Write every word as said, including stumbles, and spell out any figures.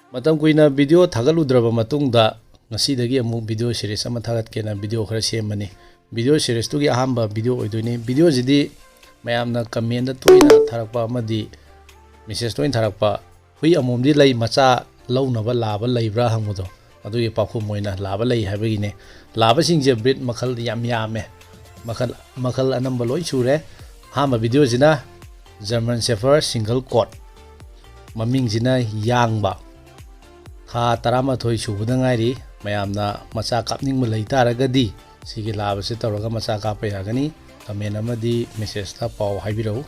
ꯃꯇꯝ ꯀꯨꯏꯅ video ꯊꯥꯒꯠꯂꯨꯗ꯭ꯔꯕ ꯃꯇꯨꯡꯗ ꯉꯁꯤꯗꯒꯤ ꯑꯃꯨꯛ video series ꯑꯃ ꯊꯥꯒꯠꯀꯦꯅ video ꯈꯔ ꯁꯦꯝꯕꯅꯤ꯫ Video seriesꯇꯨꯒꯤ ꯑꯍꯥꯟꯕ video ꯑꯣꯏꯗꯣꯏꯅꯤ꯫ Videoꯁꯤꯗꯤ ꯃꯌꯥꯝꯅ commentꯇ ꯇꯣꯏꯅ ꯊꯥꯔꯛꯄ ꯑꯃꯗꯤ message ꯇꯣꯏꯅ ꯊꯥꯔꯛꯄ, "ꯍꯨꯏ ꯑꯃꯣꯝꯗꯤ ꯂꯩ, ꯃꯆꯥ ꯂꯧꯅꯕ ꯂꯥꯕ ꯂꯩꯕ꯭ꯔꯥ?" ꯍꯪꯕꯗꯣ, ꯑꯗꯨꯒꯤ ꯄꯥꯎꯈꯨꯝ ꯑꯣꯏꯅ ꯂꯥꯕ ꯂꯩ ꯍꯥꯏꯕꯒꯤꯅꯦ꯫ ꯂꯥꯕꯁꯤꯡꯁꯦ breed ꯃꯈꯜ ꯌꯥꯝ ꯌꯥꯝꯃꯦ, ꯃꯈꯜ, ꯃꯈꯜ ꯑꯅꯝꯕ ꯂꯣꯏ ꯁꯨꯔꯦ꯫ ꯑꯍꯥꯟꯕ videoꯁꯤꯅ German Shepherd single coat, ꯃꯃꯤꯡꯁꯤꯅ ꯌꯥꯡꯕ, ꯊꯥ ꯇꯔꯥꯃꯥꯊꯣꯏ ꯁꯨꯕꯗ ꯉꯥꯏꯔꯤ꯫ ꯃꯌꯥꯝꯅ ꯃꯆꯥ ꯀꯥꯞꯅꯤꯡꯕ ꯂꯩ ꯇꯥꯔꯒꯗꯤ ꯁꯤꯒꯤ ꯂꯥꯕꯁꯦ ꯇꯧꯔꯒ ꯃꯆꯥ ꯀꯥꯞꯄ ꯌꯥꯒꯅꯤ꯫ Comment ꯑꯃꯗꯤ messageꯇ ꯄꯥꯎ ꯍꯥꯏꯕꯤꯔꯛꯎ꯫